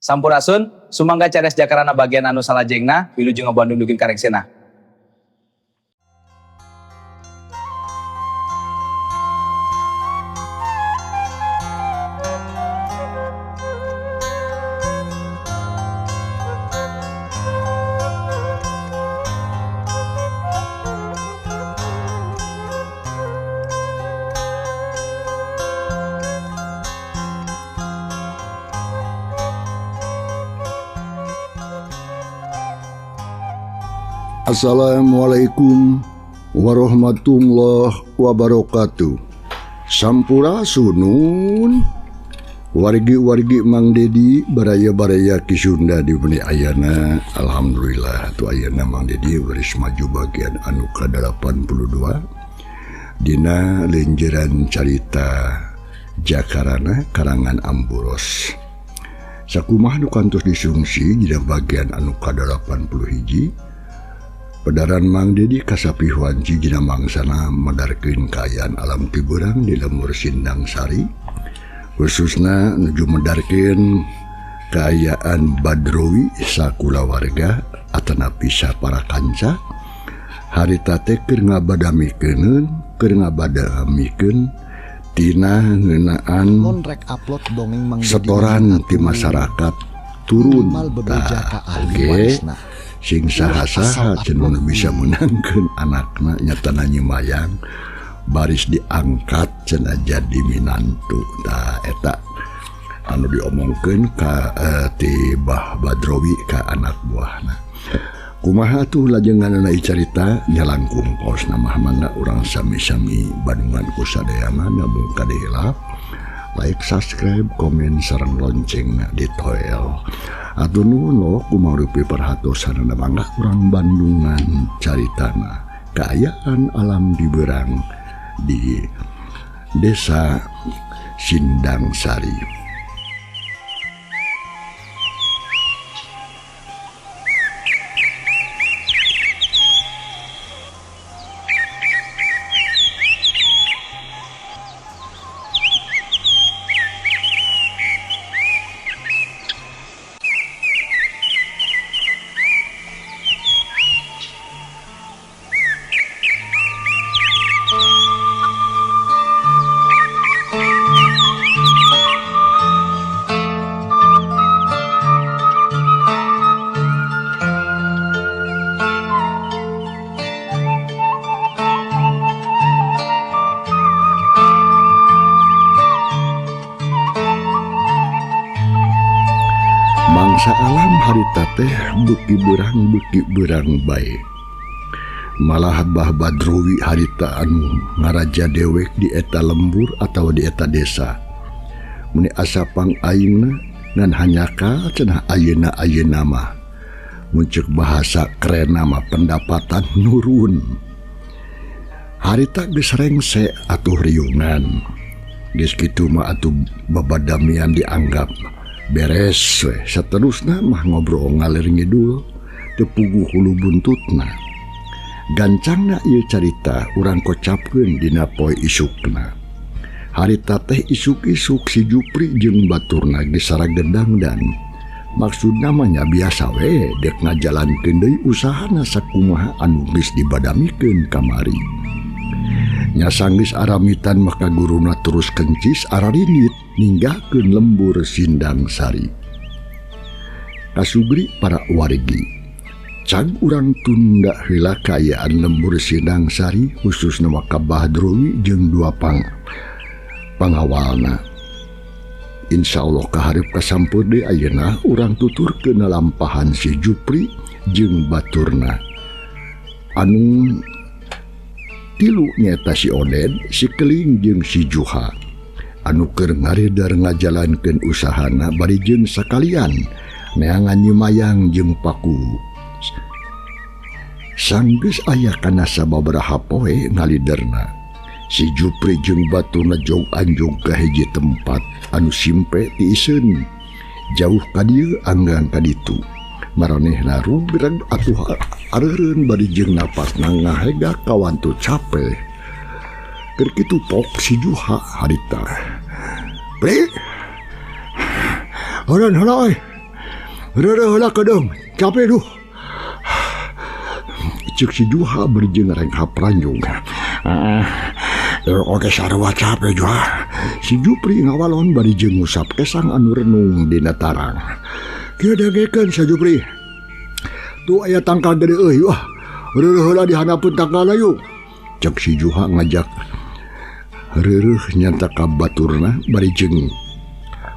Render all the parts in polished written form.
Sampurasun, sumangga cares jakarana bagian anu salajengna, wilujeng Bandung dugi ka rengsena. Assalamualaikum warahmatullahi wabarakatuh. Sampurasunun wargi-wargi Mang Dedi baraya-baraya Ki Sunda di meni ayana. Alhamdulillah tu ayana Mang Dedi baris maju bagian anu ka-82 dina lenjeran carita Jakarana karangan Amburos. Sakumaha nu kantos disungsi dina bagian anu ka-81. Pedaran Mang Dedi kasapi wanci dina mangsana medarkeun kaayaan alam tiberang di lembur Sindang Sari, khususna nuju medarkeun kaayaan Badrowi sakulawarga atanapi sapara kanca harita teh keur ngabadamikeun tina ngeunaan setoran ti masyarakat turun tah oge sing saha-saha cenah bisa menangkeun anakna nyatana nyimayang baris diangkat cenah jadi minantu. Tah eta anu diomongkeun ka ti Bah Badrowi ka anak buahna. Kumaha tuh lajenganana carita nyalangkung paosna mah mangga urang sami-sami bandungan ku sadayana nabung kade hilap like, subscribe, komen sareng loncengna ditoel. Atuh nuhun lo kumaha rupi perhatosanana mangga urang Bandungan caritana kaayaan alam di Berang di Desa Sindang Sari. Mangsa alam harita teh beuki berang bae. Malah Bah Badrowi harita anu ngaraja dewek di eta lembur atau di eta desa. Meni asa pang aingna ngan hanyaka cenah ayeuna-ayeuna mah. Mun ceuk bahasa kerenna mah pendapatan nurun. Harita geus rengse atuh riungan. Geus kitu mah atuh babadamian dianggap beres we. Saterusna mah ngobrol ngalir ngidul teu puguh hulu buntutna. Gancangna ieu carita urang kocapkeun dina poe isukna. Harita teh isuk-isuk si Jupri jeung baturna geus saragedang dan maksudna mah nya biasa we dek ngajalankeun deui usahana sakumaha anu geus dibadamikeun kamari. Nya sanggeus aramitan maka guruna terus kencis ararinit ninggalkeun lembur Sindang Sari. Kasugri para wargi, cag urang tunda heula kaayaan lembur Sindang Sari khususna ka Badrowi jeung dua pangawalna. Insyaallah kaharep kasampeur deui ayeuna urang tuturkeun lampahan si Jupri jeung baturna. Anu tilu nyata si Oded, si Keling jeung si Juha anu keur ngaredar ngajalankeun usahana bari jeung sakalian neangan nyimayang jeung paku. Sanggeus aya kana sababaraha poe ngaliderna. Si Jupri jeung baturna jog anjog ka hiji tempat anu simpe tiiseun jauh ka dieu anggang ka ditu. Maranehna rugrag atuh areureun bari jeung napasna ngahega kawantu capeh. Keur kitu pok si Juha harita. Pri, Horan heula euy. Reureuh heula kedeung, capek duh. Ceuk si Juha bari jeung renghap ranjung. Oke sarua capek Juha. Si Jupri ngawalon bari jeung ngusap kesang anu renung dina tarang. Kieu dengekeun si Jupri. Tuh aya tangkal gede euy, wah. Reureuh heula di handapeun tangkalna yuk. Ceuk si Juha ngajak reureuh nyanta ka baturna bari jeung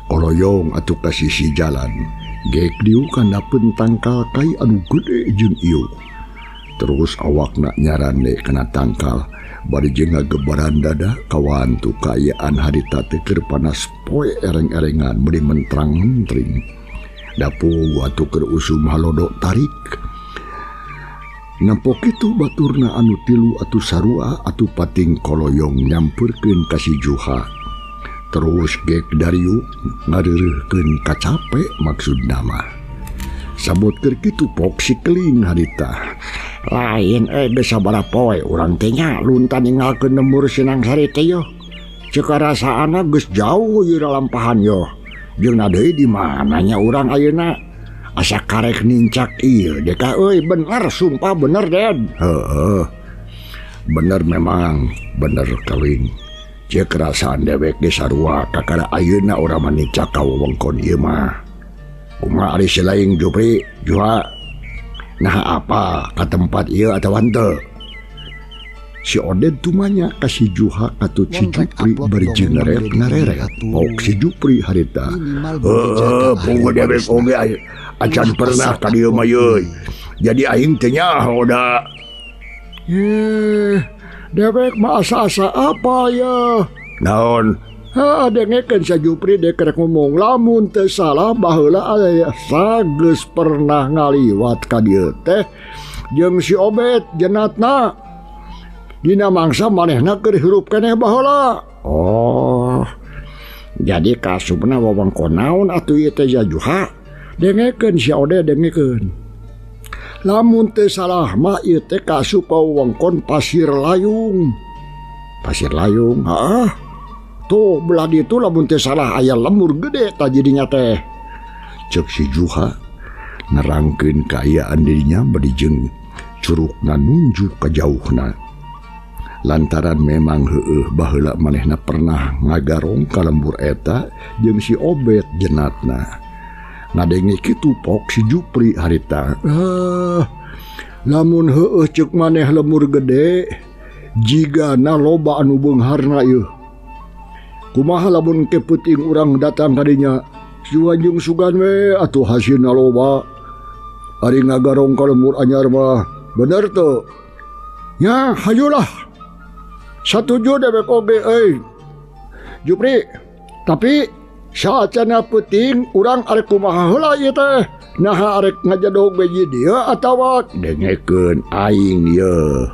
koloyong atuh ka sisi jalan. Gek diuk handapeun tangkal kai anu gede jeung ieu. Terus awakna nyarande kana tangkal bari jeung ngagebaran dada kawantu kaayaan harita teh keur panas poe ereng-erengan beuli mentrang-mentring. Dapu atuh keur usum halodo tarik. Nempo kitu baturna anu tilu atuh sarua atuh pating koloyong nyamperkeun ka si Juha. Terus gek dariuk ngareureuhkeun kacape maksudna mah. Sabot keur kitu pok si keling harita. Lain geus sabaraha poe urang teh nya lunta ninggalkeun lembur Sinang Sari teh yo. Ceuk karasaanna geus jauh ieu lalampahan yo. Jeung deui di mana nya urang ayeuna? Asa karek nincak ieu deka euy, bener sumpah bener Den. Heeh. Bener memang, bener keling. Ceuk kerasaan dewek ge sarua kakara ayeuna urang mah nincak ka wewengkon ieu mah. Kumaha ari si laing Jupri, Juha? Nah apa ka tempat ieu atawa henteu? Si Oded tumanya ka si Juha katut si Jupri bari jeung ngareret. Pok si Jupri harita. Heuh, puguh dewek oge acan pernah ka dieu mah yeuy. Jadi aing teh nyaho da. Dewek mah asa-asa apa ya? Naon? Ha, dengekeun si Jupri dek rek ngomong lamun teu salah baheula aya sageus pernah ngaliwat ka dieu teh jeung si Obet jenatna. Dina mangsa manehna keur hirup keneh baheula. Oh. Jadi kasupna wewengkon naon atuh ieu teh Juha? Dengekeun si Ode dengekeun. Lamun teu salah mah ieu teh kasup wewengkon Pasir Layung. Pasir Layung, heeh. Tuh belah ditu lamun teu salah aya lemur gede tah jadinya teh. Ceuk si Juha nerangkeun kaayaan dirinya bari jeung curugna nunjuk ka jauhna. Lantaran memang heueuh baheula manehna pernah ngagarong ka lembur eta jeung si Obet jenatna. Ngadenge kitu pok si Jupri harita. Lamun heueuh ceuk maneh lemur gede jigana loba anu beungharna ieu. Kumaha lamun ke peuting urang datang ka dinya? Sugan jeung sugan we atuh hasilna loba. Ari ngagarong ka lembur anyar mah bener teu? Nya hayulah. Satuju dewek oge euy. Jupri, tapi saacana peuting urang arek kumaha heula ieu teh? Naha arek ngajedog beji dieu atawa dengekeun aing ieu.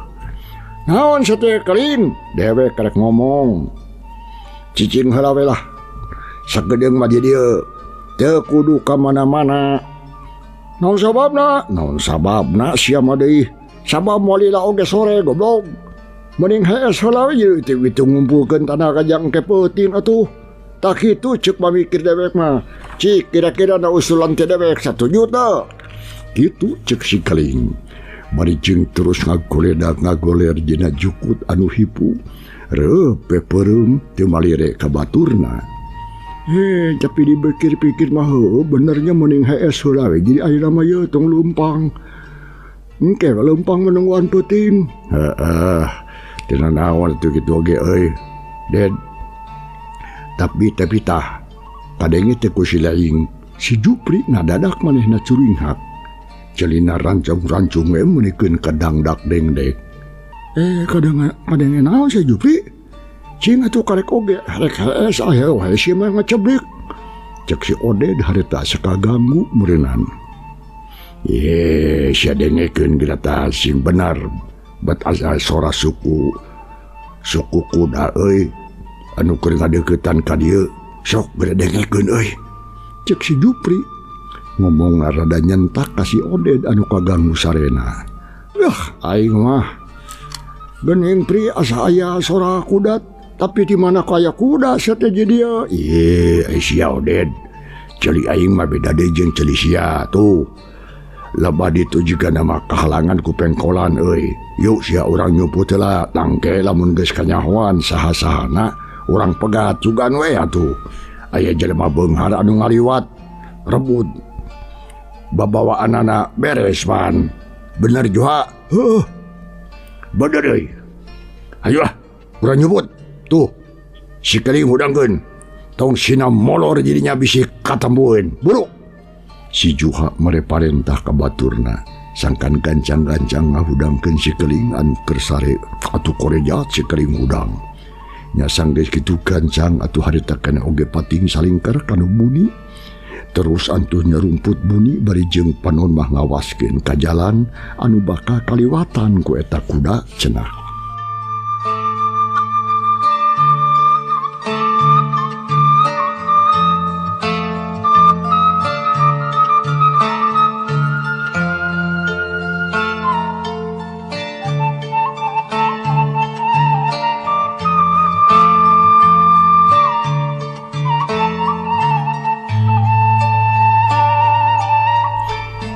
Naon sateu keling? Dewek karek ngomong. Cicing heula we lah. Sagedeung mah di dieu. Teu kudu ka mana-mana. Naon sababna? Naon sababna sia mah deui? Sabab moal lila oge sore goblok. Mending hees heula we ieu teh itu ngumpulkeun tanah kajang ke peuting atuh. Tak kitu ceuk pamikir dewek mah. Cik kira-kira na usulan teh dewek 1 juta. Kitu ceuk si keling. Bari jeung terus ngagoledak ngagoler dina jukut anu hipu. Reup peureum teu malire ka baturna. Tapi dipikir-pikir mah heueuh benernya mending hees heula we jadi ayeuna mah ieu tong leumpang. Engke we leumpang menungguan peuting. Heeh. Tina naon atuh kitu oge euy. Ded. Tapi tah kadenge teh ku si laing si Jupri ngadadak manehna curinghak. Celina rancung-rancung we meunikeun ka dangdak dengdek. Kadenge naon si Jupri? Cing atuh karek oge rek hees aya wae si mah ngaceblik. Cek si Oded harita sakaganggu meureunnan. Ye, sia dengekeun geura tah sing benar. Bet asa sora suku kuda euy anu keur ngadeukeutan ka dieu sok geura dengekeun euy. Cek si Jupri ngomong rada nyentak ka si Oded anu kaganggu sarena. Yah, aing mah geuning Pri asa aya sora kuda tapi di mana kaya kuda sia teh jadi dieu. Ih, sia Oded. Ceuli aing mah beda deui jeung ceuli sia tuh. Lebah ditu juga nama kahalangan ku pengkolan euy. Yuk sia urang nyumput heula tangke lamun geus kanyahoan saha-sahana urang pegat sugan we atuh. Aya jelema beunghar anu ngaliwat rebut babawaanana beres pan. Bener Juha? Heuh. Bener euy. Ayo lah urang nyumput. Tuh si keling hudangkeun. Tong sina molor jadinya bisi katembueun. Buruk. Si Juha mere parentah ka baturna sangkan gancang-gancang ngahudangkeun si keling anu keur sare atuh korejat si keling hudang. Nya sanggeus kitu gancang atuh harita kana oge pating salingkar kana buni. Terus antuh nyarumput buni bari jeung panon mah ngawaskeun ka jalan anu bakal kaliwatan ku eta kuda cenah.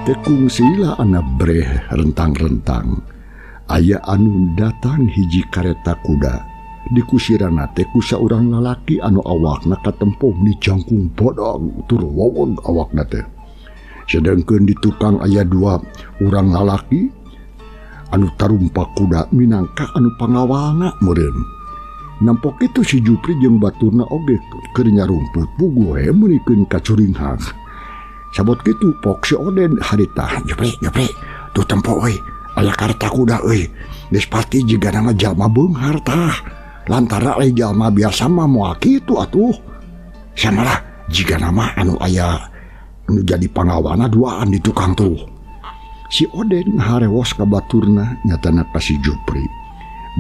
Tekungsila anak breh rentang-rentang. Aya anu datang hiji kareta kuda. Dikusirana teh ku saurang lalaki anu awakna katempo di jangkung bodong tur wowong awakna teh. Sedengkeun di tukang aya dua urang lalaki anu tarumpak kuda minangka anu pangawalna meureun. Nampok itu si Jupri jeung baturna oge keur nyarumput puguh we meunikeun kacuringhang. Sabot kitu pok si Oden harita Jupri Jupri tuh tempo euy aya kareta kuda euy geus pasti jigana mah jalma beunghar tah lantaran aya jalma biasa mah moal kitu atuh samalah jigana mah anu aya anu jadi pangawana duaan di tukang tuh. Si Oden harewos ka baturna nyatana ka si Jupri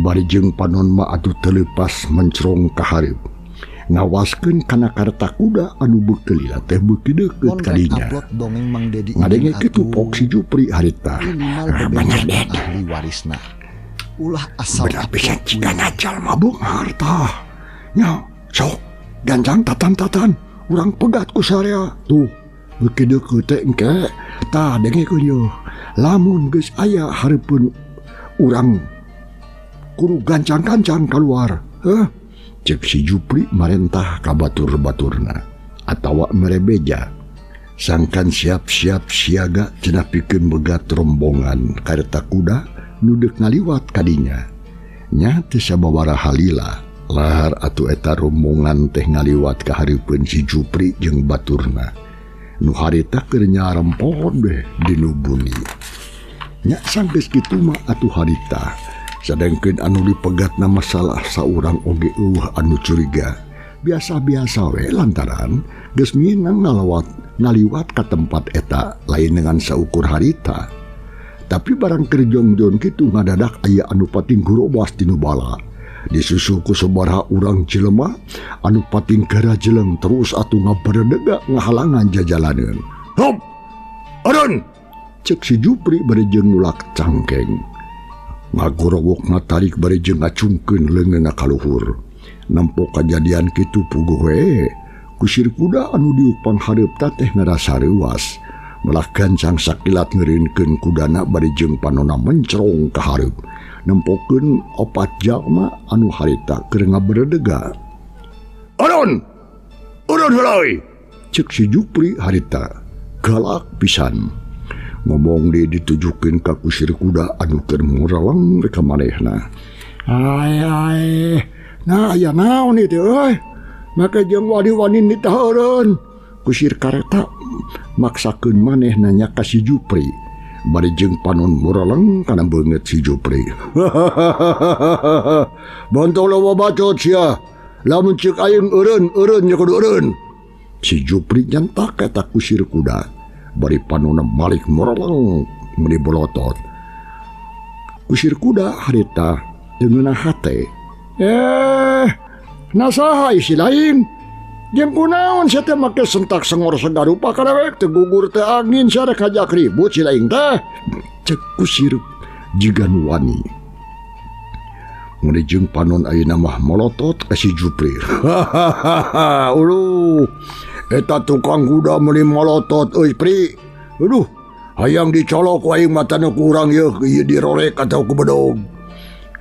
bari jeung panon mah atuh teu leupas mencrong ka hareup ngawaskeun kana kareta kuda anu beuki lila teh beuki deukeut ka dinya. Ngadenge kitu pok si Jupri harita. Bener Den. Ahli warisna. Ulah asal bener pisan cigana jalma beunghar tah. Nya sok gancang tatan-tatan urang pegat ku sarea. Tuh beuki deukeut teh engke tah dengekeun yeuh. Lamun geus aya hareupeun urang kudu gancang-gancang kaluar. Heuh. Cek si Jupri marentah ka batur-baturna atawa mere beja sangkan siap-siap siaga cenah pikeun begat rombongan kareta kuda nu deuk ngaliwat kadinya. Nya teu sababaraha lila lahar atuh eta rombongan teh ngaliwat ka hareupeun si Jupri jeung baturna nu harita keur nyarempon deh dinu buni. Nya sanggeus kitu mah atuh harita sadengkeun anu dipegatna masalah saurang oge eueuh anu curiga. Biasa-biasa we lantaran geus minang ngaliwat ka tempat eta lain dengan saukur harita. Tapi barang keur jongjon kitu ngadadak aya anu pating gurobas tinu bala. Disusul ku sabaraha urang jelema anu pating garajeleng terus atuh ngabaredega ngahalangan jajalaneun. Hop! Aron! Cek si Jupri bari jeung nulak cangkeng. Ngagorowok ngatarik bari jeung ngacungkeun leungeunna ka luhur. Nempo kajadian kitu puguh we. Kusir kuda anu diuk panghareup teh ngarasa reuas. Malah gancang sakilat ngeureunkeun kudana bari jeung panona mencrong ka hareup. Nempokeun opat jalma anu harita keur ngaberedega. Aron! Aron heula euy! Ceuk si Jupri harita galak pisan. Ngomong di ditujukeun ka kusir kuda anu keur mureleng ka manehna. Ai ai, nah aya naon ieu teh euy? Make jeung wani-wani nitaheureun. Kusir kareta maksakeun manehna nya ka si Jupri. Bari jeung panon mureleng kana beungeut si Jupri. Bontong loba bacot sia. Lamun ceuk aing eureun, eureun nya kudu eureun. Si Jupri nyentak eta kusir kuda. Bari panona malik morolong meuni bolotot. Kusir kuda harita teu ngeunah hate. Nasaha isi lain? Jeung kunaon sia teh make sentak sengor sagarupa kadawek teu gugur teh angin sia rek ngajak ribut si lain teh. Cek kusir jiga nu wani. Mun jeung panon ayeuna mah molotot ka si Jupri. Hahaha, uluh. Eta tukang kuda meuni molotot euy Pri. Aduh, hayang dicolok ku aing matana ku urang yeuh ieu dirorek atau ku bedog.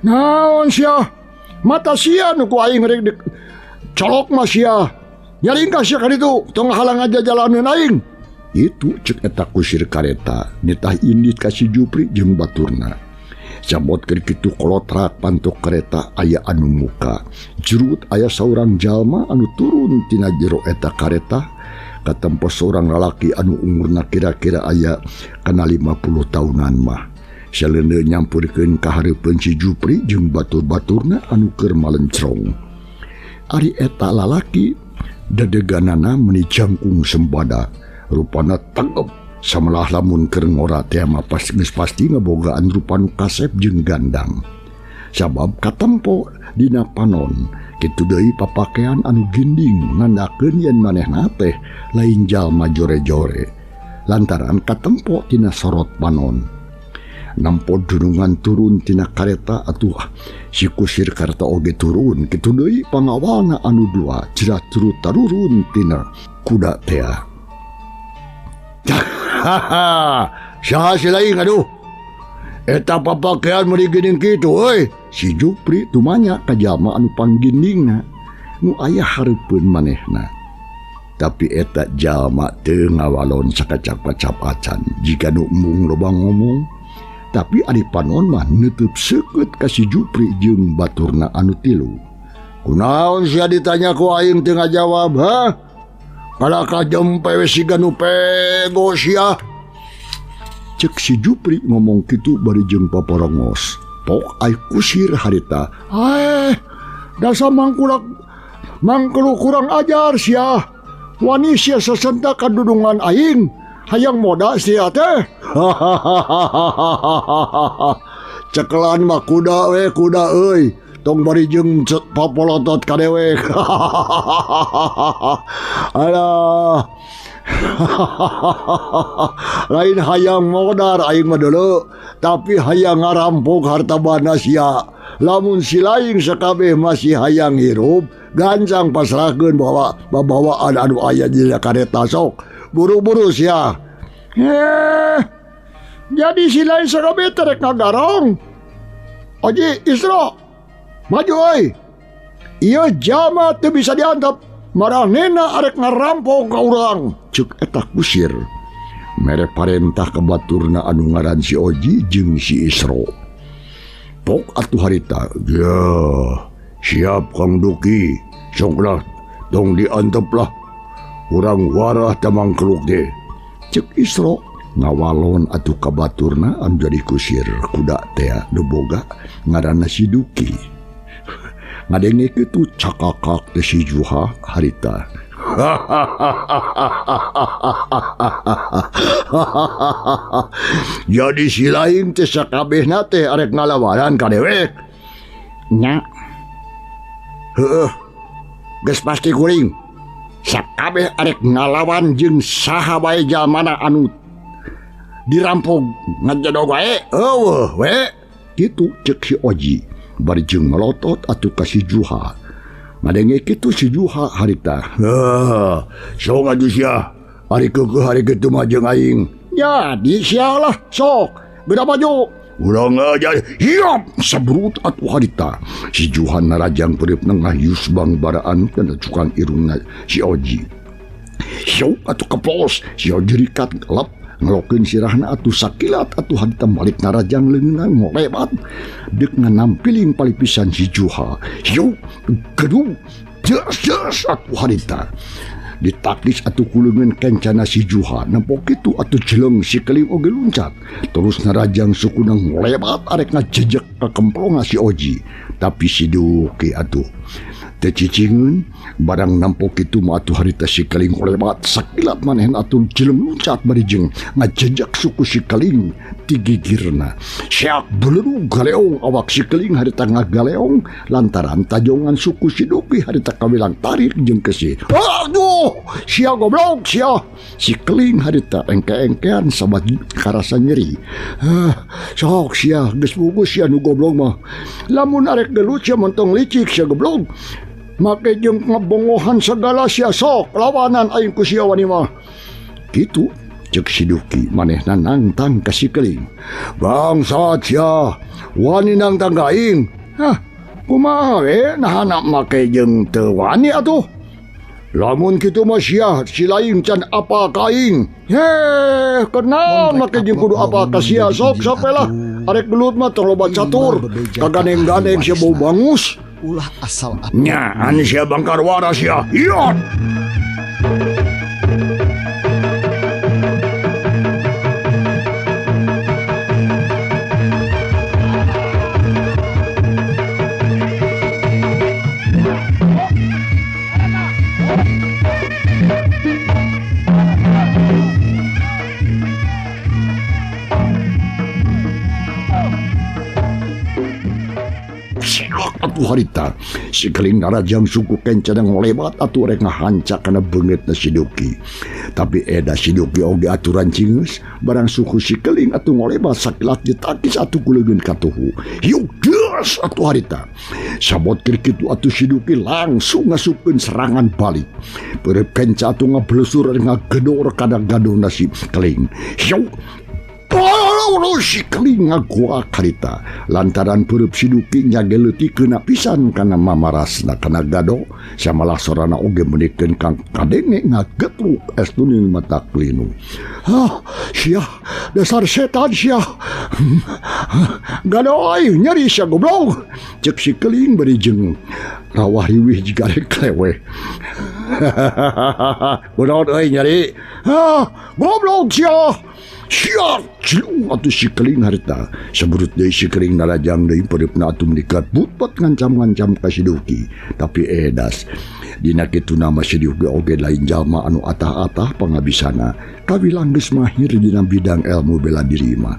Naon sia? Mata sia nu ku aing rek dicolok mah sia. Nyaringkah sia ka ditu, tong halang aja jalanan aing. Itu cek eta kusir kareta, nitah indit ka si Jupri jeung baturna. Samot keur kitu kolotrak pantok kereta aya anu muka. Jurut aya saurang jalma anu turun tina jero eta kareta. Katempo seorang lalaki anu umurna kira-kira aya kana 50 tahunan mah. Saleuneu nyampurkeun ka hareupeun si Jupri jeung batur-baturna anu keur malencrong. Ari eta lalaki dedeganana meuni jangkung sembada, rupana tangep. Samelah lamun keur ngora teh mah geus pasti ngabogaan rupa nu kasep jeung gandang. Sabab katempo dina panon, kitu deui papakean anu ginding nandakeun yen manehna teh lain jalma jore-jore. Lantaran katempo tina sorot panon. Nampo dunungan turun tina kareta atuh si kusir kareta oge turun, kitu deui pangawalna anu dua jerat turut tarurun tina kuda tea. Haha, saha si lain aduh. Eta papakean meuni geuning kitu euy. Si Jupri tumanya ka jalma anu panggindingna nu aya hareupeun manehna. Tapi eta jalma teu ngawalon sakacap-kacap acan jika nu embung loba ngomong. Tapi ari panon mah neuteub seukeut ka si Jupri jeung baturna anu tilu. Kunaon sia ditanya ku aing teu ngajawab, ha? Kalaka jempe we siga nu pego sia. Cek si Jupri ngomong kitu bari jeung paporongos. Pok ai kusir harita. Dasar mangkuluk kurang ajar sia. Wani sia sesenta kadudungan aing. Hayang moda sia teh. Cekelan mah kuda we kuda euy. Tong bari jeung papolotot ka dewek. Alah. Lain hayang modar aing mah deuleu, tapi hayang ngarampok harta banda sia. Lamun si lain sakabeh masih hayang hirup, gancang pasrahkeun bawa babawaan anu aya dina kareta sok. Buru-buru sia. Jadi si lain sakabeh teh rek ngagarong. Oji Isro, maju euy. Ieu jalma teu bisa diantep. Maranehna arek ngarampok ka urang. Ceuk eta kusir. Mere parentah ka baturna anu ngaran si Oji jeung si Isro. Pok atuh harita. Ya, siap Kang Duki. Sok lah, tong diantep lah. Urang warah teh mangkeluk teh. Ceuk Isro ngawalon atuh ka baturna anu jadi kusir kuda teh nu boga ngaranna si Duki. Ngadenge kitu cakakak teh si Juha harita. Jadi si lain teh sakabehna teh arek ngalawanan ka dewek. Nya. Heueuh. Geus pasti kuring. Sakabeh arek ngalawan jeung saha bae jalmana anu dirampok ngajedog wae. Eueuh we. Kitu ceuk si Oji. Bari jeung melotot atuh ka si Juha. Ngadenge kitu si Juha harita. Sok atuh sia. Ari keukeuh hari kitu mah jeung aing. Jadi sia lah sok. Beda maju. Urang aja hiap sebrut atuh harita. Si Juha narajang peureup ngayusbang baraan kana cukang irungna si Oji. Sok atuh kepos si Oji rikat lep ngelokeun sirahna atuh sakilat atuh harita balik narajang leungeunna ngolebat deuk nganampiling palipisan si Juha. Hiu gedung jes jes atuh harita ditaklis atuh ku leungeun kencana si Juha. Nempo kitu atuh jeleng si keling oge luncat terus narajang sukuna ngolebat arek ngajejek ka kemplonga si Oji. Tapi si Duki atuh teu cicingeun barang nampo kitu mah atuh harita si keling ngolebat sakilat manehna atuh jeleng luncat bari jeung ngajejek suku si keling ti gigirna. Siak belerug galeong awak si keling harita ngagaleong lantaran tajongan suku si Duki harita kawilang tarik jeung kesi. Aduh, sia goblok sia. Si keling harita engke-engkean sabat karasa nyeri. Sok sia geus bugus sia nu goblok mah. Lamun arek gelut sia montong licik sia goblok. Make jeung ngebongohan segala sia sok lawanan aing ku sia wani mah. Kitu cek si Duki manehna nangtang ka si Keling. Bangsat sia, wani nangtang ka aing. Hah, kumaha we nahana make jeung teu wani atuh. Lamun kitu mah sia si lain can apa ka aing. Heh, kenal make jeung kudu apa ka sia sok sok we lah. Arek gelut mah tong loba catur, kaganeng-ganeng sia bau bangus. Ulah asal nyaan sia bangkar waras sia. Iot. Atuh harita si Keling narajang suku kenca ngolebat atuh rek ngahanca kana beungeutna si Duki. Tapi eda si Duki oge aturan cingeus barang suku si Keling atuh ngolebat sakilat ditakis atuh ku leungeun katuhu. Hiuk geus atuh harita. Sabot keur kitu atuh si Duki langsung ngasupkeun serangan balik. Peureub kenca atuh ngablesur ngagedor kana gadona si Keling. Hiuk si Keling ngagoak harita lantaran peureub si Duki nyageleuti keuna pisan kana mamarasna kana gado samalah sorana oge meunikeun kang kadenge ngagetruk estuning mata klinu. Hah, sia dasar setan sia. Gado aing nyeri sia goblok. Cek si Keling bari jeung rawah riwih jiga rek kleweh. Kunaon euy nyeri? Hah, goblok sia. Sia cilung atuh si Keling harita. Saburut deui si Keling narajang deui peureupna atuh menikat butpat ngancam-ngancam ka si Duki. Tapi edas dina kitu nama si Duki oge lain jalma anu atah-atah pangabisana. Kawilang geus mahir dina bidang ilmu bela diri mah.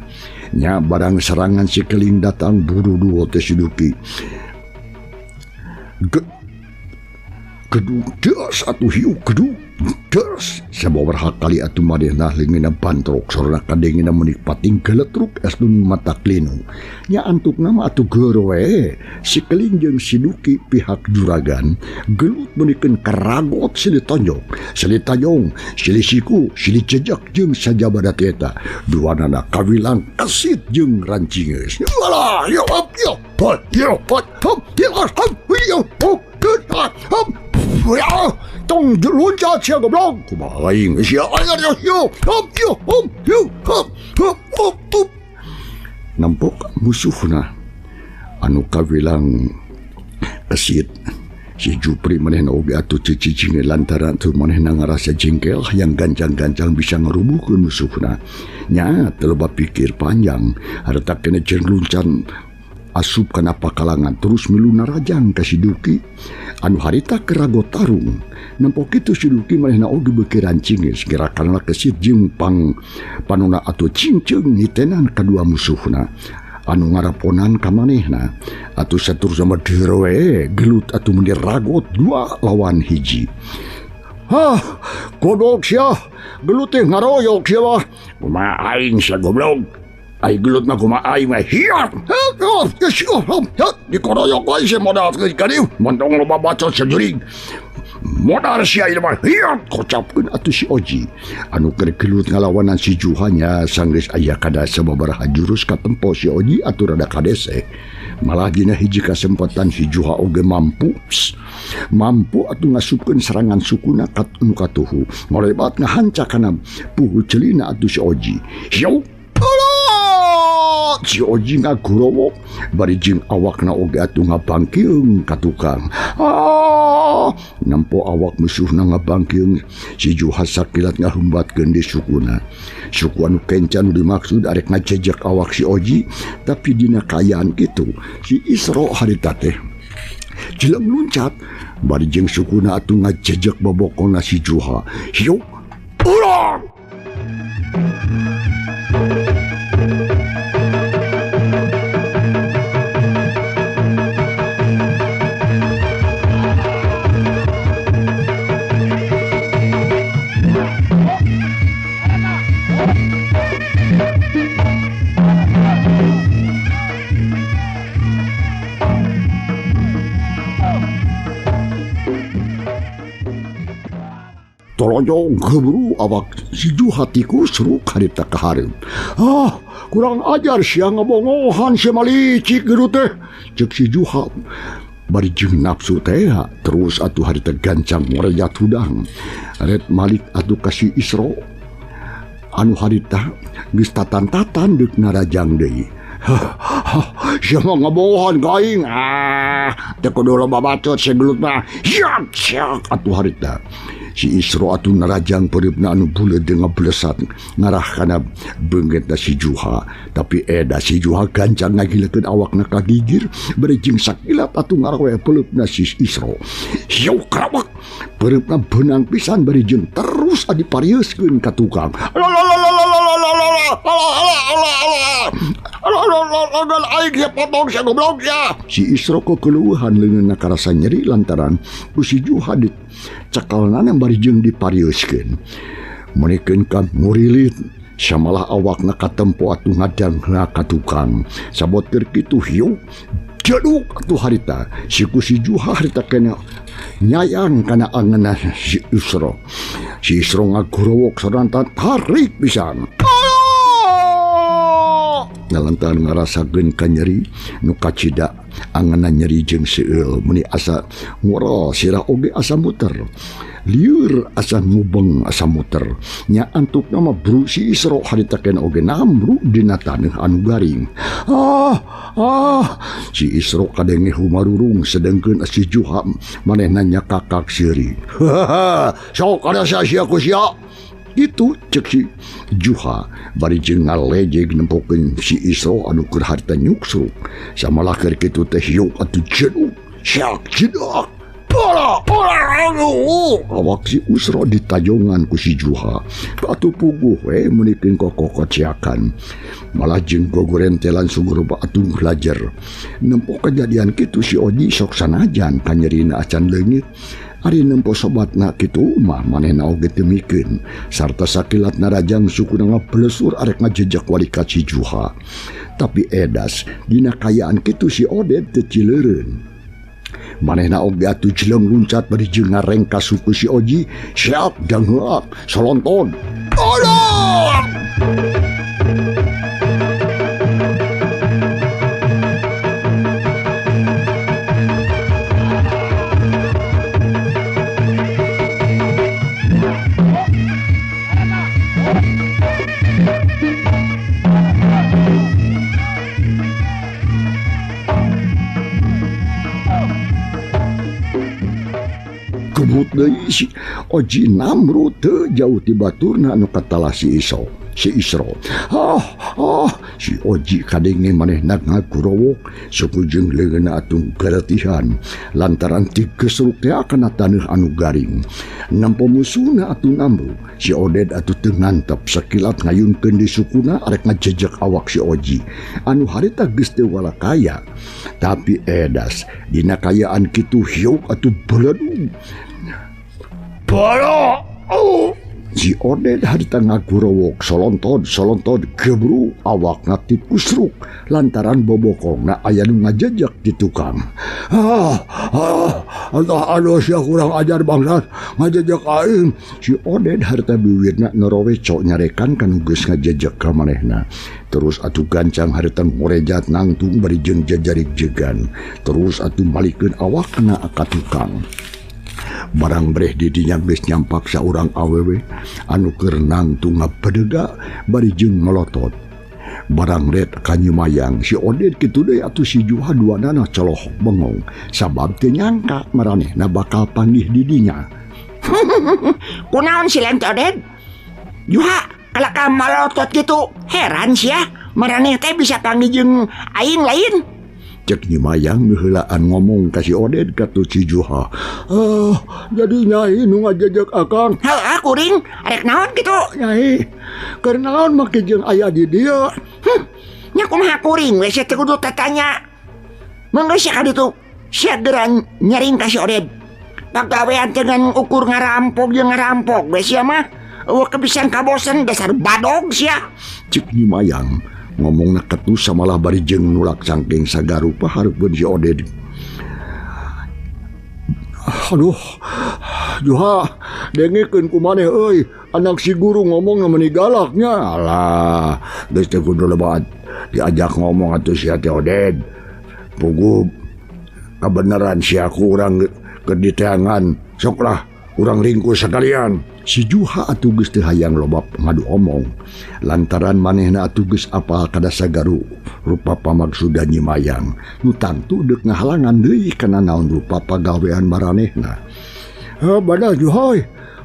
Nya barang serangan si Keling datang buru-buru teh si Duki. Gedung des atuh hiu gedung des sababaraha kali atuh manehna leungeunna bantrok sorana kadengena menikpating geletruk esdun mata klinu. Nya antukna mah atuh geur we si Keling jeung si Duki pihak juragan gelut meunikeun karagot silih tonjok silih tajong silih siku silih jejak jeung sajabada eta duanana kawilang kesit jeung rancingeus. Alah yo yo yo yo yo yo tong loncat sia goblok kumaha aing sia ayo yo yo yo yo. Nampok musuhna anu kawilang kesit si Jupri manehna oge atuh cicing lantaran teu manehna ngarasa jengkel yang gancang-gancang bisa ngarubuhkeun musuhna. Nya teu loba pikir panjang harta kene jeung luncan asup kana pakalangan terus milu narajang ka si Duki anu harita kerago tarung. Nempo kitu si Duki manehna oge beuki rancingeus gerakanna kesit jeung pang panona atuh cingceung nitenan kadua musuhna anu ngaraponan ka manehna atuh satur sama direwe gelut atuh mun diragot 2 lawan 1. Hah, goblok sia, gelut teh ngaroyok sia mah. Kumaha aing sia goblok. Ai gelut mah kumaha aing mah hiat. Dikoroyok wae sia modal ka dieu. Montong loba bacot sajurig. Modal sia ieu mah hiat kocapkeun atuh si Oji. Anu keur gelut ngalawanan si Juhanya sanggeus aya kada sababaraha jurus katempo si Oji atuh rada kadese. Malah dina hiji kasempatan si Juha oge mampu mampu atuh ngasupkeun serangan sukuna ka nu katuhu. Ngolebat ngahanca kana puhu celina atuh si Oji. Hiu si Oji ngagurowok bari jeung awakna oge atuh ngabangkeung ka tukang. Ah, nempo awak musuhna ngabangkeung si Juha sakilat ngahumbatkeun di sukuna. Suku anu kenca nu dimaksud arek ngajejek awak si Oji, tapi dina kaayaan kitu si Isro harita teh jeleng luncat bari jeung sukuna atuh ngajejek bobokona si Juha. Hiu urang. Rojong gebru awak si Juha tikusruk harita ka hareup. Ah, kurang ajar sia ngabongohan sia malicik gelut teh. Cek si Juha bari jeung nafsu teh terus atuh harita gancang ngorejat hudang. Ret malik atuh ka si Isro anu harita geus tatan-tatan deuk narajang deui. Sia mah ngabohan ka aing. Ah, teu kudu loba bacot sia gelut mah. Siap siap atuh harita. Si Isro atuh narajang pereupna anu buleud jeung ngablesat ngarah kana beungeutna si Juha. Tapi eda si Juha gancang ngagilekeun awakna ka gigir bari jeung sakilat atuh ngarawe peleupna si Isro. Hiu krabak pereupna beunang pisan bari jeung terus diparieuskeun ka tukang. Si Isro kekeluhan leungeunna karasa nyeri lantaran ku si Juha dicekalna bari jeung diparieuskeun. Meunikeun ka murilit samalah awakna katempo atuh ngadang ka tukang. Sabot keur kitu hiu jeduk atuh harita siku si Juha harita kena nyayang kana angeunna si Isro. Si Isro ngagorowok sarantan tarik pisan. Lantaran ngarasakeun ka nyeri nu kacida angeunna nyeri jeung seueul meuni asa ngorol sirah oge asa muter lieur asa ngubeng asa muter nya antukna mah bru si Isro harita keneh oge namru dina taneuh anu garing. Ah ah si Isro kadenge humarurung sedengkeun si Juha manehna nyakakak seuri. Sok ada sia ku sia itu cek si Juha bari jeung ngalejeg nempokeun si Isro anu keur harita nyuksruk. Samalah keur kitu teh hiuk atuh jeduk siak jedak pala pala awak si Usro ditajongan ku si Juha atuh puguh we meunikeun kokokociakan malah jeung gogorentelan suguruba atuh belajar nempo kejadian kitu si Oji sok sanajan kanyerina acan leungit. Ari nempo sobatna kitu mah manehna oge teu mikeun sarta sakilat narajang sukuna ngablesur arek ngajejak wali ka si Juha. Tapi edas dina kayaan kitu si Oded teu cileureun. Manehna oge atuh jeleung luncat bari jeung ngarengka suku si Oji siap dangheak solonton. Aduh! Kebut deui si Oji namru teu jauh ti baturna anu katalah si Isro. Si Isro. Ah ah si Oji kadenge manehna ngagurowok suku jeung leungeunna atuh garetihan lantaran tigesruk teh kana taneuh anu garing. Nampo musuhna atuh namru si Oded atuh teu ngantep sakilat ngayunkeun di sukuna arek ngajejek awak si Oji anu harita geus teu walakaya. Tapi edas dina kayaan kitu hiuk atuh beledug. Bara! Oh! Si Oded harita ngagurowok solonton solonton gebru awakna tikusruk lantaran bobokongna aya nu ngajejek di tukang. Ah ah Allah aduh sia kurang ajar bangsat ngajejek aing. Si Oded harita biwirna noroweco nyarekan kanu geus ngajejek ka manehna. Terus atuh gancang harita ngorejat nangtung bari jeung jajarik jegan. Terus atuh malikeun awakna ka tukang. Barang breh didinya geus nyampak saurang awewe anu keur nangtung ngabedega bari jeung melotot. Barang ret kanyimayang si Oded kitu deui atuh si Juha duanana colohok bengong sabab teu nyangka maranehna bakal panggih didinya. Kunaon si lente Oded? Juha kalaka malotot kitu heran sia maraneh teh bisa panggih jeung aing lain. Cek Nyimayang ngeheulaan ngomong ka si Oded katu si Juha. Ah, jadi nyai nu ngajejek akang. Heuh, kuring arek naon kitu? Nyai, keur naon make jeung aya di dieu? Nya kumaha kuring we sia teu kudu tatanya. Mangga sia ka ditu. Sia geura nyaring ka si Oded. Pagawean teh ngan ukur ngarampok jeung ngarampok we sia mah. Eueuh kebisan kabosen dasar badog sia. Cek Nyimayang ngomongna ketus samalah bari jeung nulak sangking sagarupa hareupeun si Oded. Aduh, Juha, dengekeun ku maneh euy, anak si guru ngomong meni galaknya. Alah, geus teu kudu lebat diajak ngomong atuh sia teh Oded. Puguh kebenaran sia ku urang keur diteangan, sok lah urang ringkus sekalian. Si Juha atuh geus teu hayang loba ngadu omong lantaran manehna atuh geus apal kada sagaru rupa pamaksudan Nyi Mayang nu tangtu deuk ngahalangan deui kana naon rupa pagawean maranehna. Badah Juha,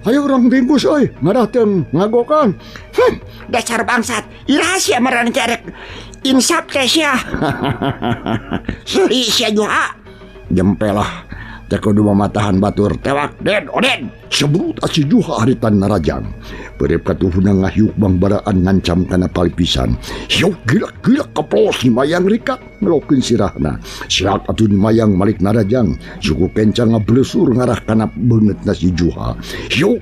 ayo urang ringkus euy, ngarah teu ngagokan. Dasar bangsat, iraha sia maraneh teh arek insap teh sia. Seuri sia Juha. Jempelah teh kudu mamatahan batur tewak den Oded. Sebrut si Juha haritan narajang. Perep katuhuna ngahiuk bangbaraan ngancam kana palipisan. Hiuk gila-gila keplos Nyi Mayang rikat melokeun sirahna. Siak atuh Nyi Mayang malik narajang. Suku kencang ngablesur ngarah kana beungeutna si Juha. Hiuk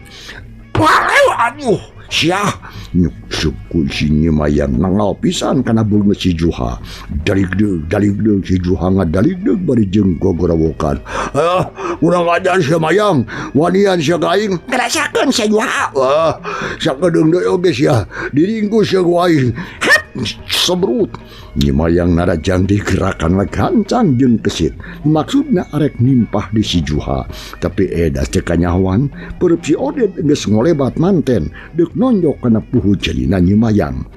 aduh siah nyuk suku si Nyi Mayang nangal pisan kana beungeut si Juha. Daligdeug daligdeug si Juha ngadaligdeug bari jeung gogorawokan. Urang ajar si Mayang, wanian sia ka aing. Ngerasakeun sia Juha. Wah, sakedeung deui oge sia, diringkus sia ku aing. Hap, sebrut. Nyi Mayang narajang digerakan gancang jeung kesit. Maksudna arek nimpah di si Juha. Tapi edas teu kanyahoan, peureub si Oded geus ngolebat manten deuk nonjok kana puhu jelina Nyi Mayang.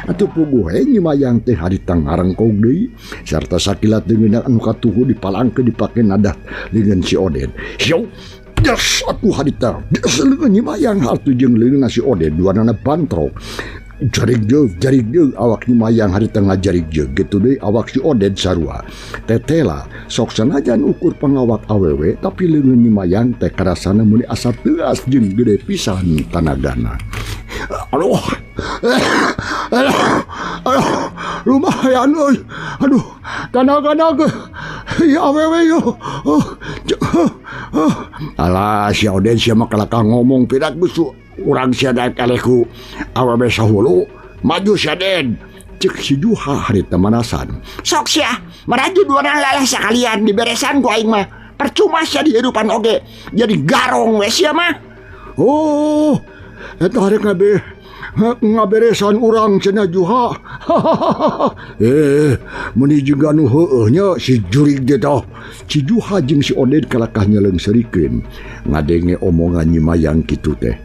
Atuh puguh Nyi Mayang teh harita ngarengkog deui sarta sakilat deungeun anu katuhu dipalangkeun dipake nadah leungeun si Oded. Hiu des atuh harita des leungeun Nyi Mayang atuh jeung leungeun si Oded duanana bantrok. Jarig deug awak Nyi Mayang harita ngajarig jeug kitu deui awak si Oded sarua. Tetela sok sanajan ukur pangawak awewe tapi leungeun Nyi Mayang teh karasana meuni asa teuas jeung gede pisan tanagana. Aduh, aduh, aduh, lumayan, aduh, tanagana ya awewe yo. Alah, si Oded sia mah kalakah ngomong pirak geus urang sia daek elehku awewe sahulu maju sia Den. Cek si Juha harita manasan. Sok sia, maraju dua orang lalah sakalian diberesan ku aing mah. Percuma sia di hidupan oge, jadi garong we sia mah. Oh, eta harek ngaberesan urang cenah Juha. Meuni juga nu heueuh nya si jurig teh tah. Si Juha jeung si Oded kalakah nyeleungseurikeun ngadenge omongan Nyi Mayang kitu teh.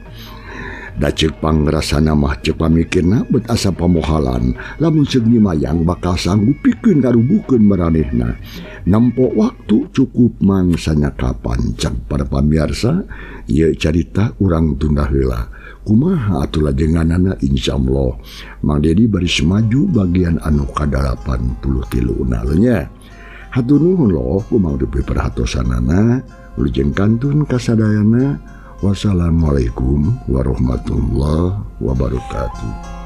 Da ceuk pangrasana mah ceuk pamikirna bet asa pamohalan lamun ceuk Nyi Mayang bakal sanggup pikeun ngarubuhkeun maranehna. Nempo waktu cukup mangsanya kapan cek para pamirsa ieu carita urang tunda heula. Kumaha atuh lajenganana insyaallah Mang Dedi baris maju bagian anu ka-83 nya. Hatur nuhun loh ku Mang Dedi perhatosanana wilujeng kantun kasadayana. Wassalamualaikum warahmatullahi wabarakatuh.